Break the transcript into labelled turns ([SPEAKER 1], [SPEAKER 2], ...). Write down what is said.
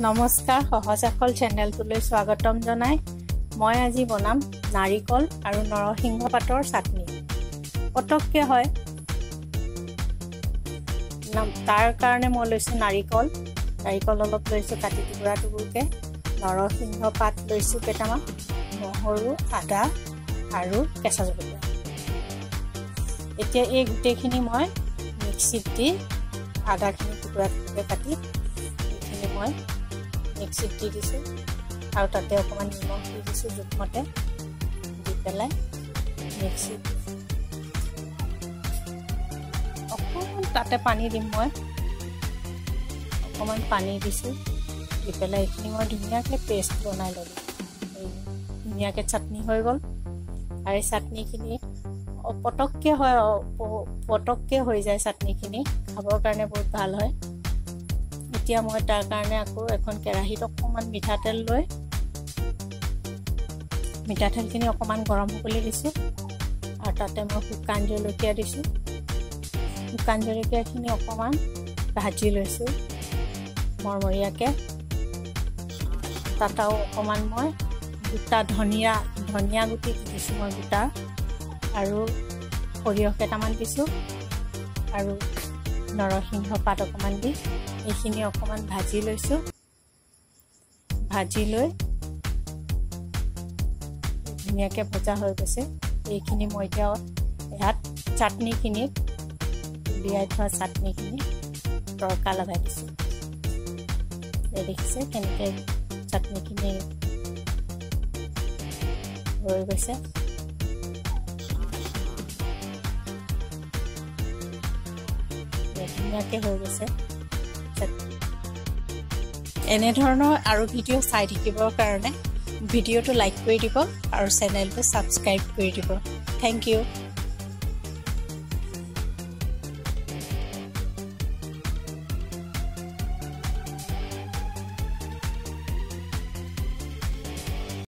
[SPEAKER 1] নমস্কাৰ, সহজ আখল চেনেলটোলৈ স্বাগতম জনাই মই আজি বনাম নাৰিকল আৰু নৰসিংহ পাতৰ চাটনি। পটককৈ হয়, তাৰ কাৰণে মই লৈছোঁ নাৰিকল। নাৰিকল অলপ লৈছোঁ কাটি টুকুৰা টুকুৰকৈ, নৰসিংহ পাত লৈছোঁ কেইটামান, নহৰু, আদা আৰু কেঁচা জলকীয়া। এতিয়া এই গোটেইখিনি মই মিক্সিত দি আদাখিনি টুকুৰা টুকুৰকৈ কাটি এইখিনি মই মিক্সিত দি দিছোঁ আৰু তাতে অকণমান নিমখ দি দিছোঁ জোখমতে, দি পেলাই মিক্সিত অকণমান তাতে পানী দিম, মই অকণমান পানী দিছোঁ, দি পেলাই এইখিনি মই ধুনীয়াকৈ পেষ্ট বনাই ল'লোঁ। এই ধুনীয়াকৈ চাটনি হৈ গ'ল। আৰু এই চাটনিখিনি পটককৈ হয়, পটককৈ হৈ যায় চাটনিখিনি, খাবৰ কাৰণে বহুত ভাল হয়। এতিয়া মই তাৰ কাৰণে আকৌ এখন কেৰাহীত অকণমান মিঠাতেল লৈ মিঠাতেলখিনি অকণমান গৰম হ'বলৈ দিছোঁ আৰু তাতে মই শুকান জলকীয়া দিছোঁ। শুকান জলকীয়াখিনি অকণমান ভাজি লৈছোঁ মৰমৰীয়াকৈ। তাত আৰু অকণমান মই গোটা ধনিয়া ধনিয়া গুটি দি দিছোঁ মই গোটা, আৰু সৰিয়হ কেইটামান দিছোঁ আৰু নৰসিংহ পাত অকণমান দি এইখিনি অকণমান ভাজি লৈছোঁ। ভাজি লৈ ধুনীয়াকৈ ভজা হৈ গৈছে। এইখিনি মই এতিয়া ইয়াত চাটনিখিনি, উলিয়াই থোৱা চাটনিখিনি তৰকা লগাই দিছোঁ। এই দেখিছে কেনেকৈ চাটনিখিনি হৈ গৈছে। ধুনীয়াকৈ হৈ গৈছে। এনেধৰণৰ আৰু ভিডিঅ' চাই থাকিবৰ কাৰণে ভিডিঅ'টো লাইক কৰি দিব আৰু চেনেলটো ছাবস্ক্ৰাইব কৰি দিব। Thank you.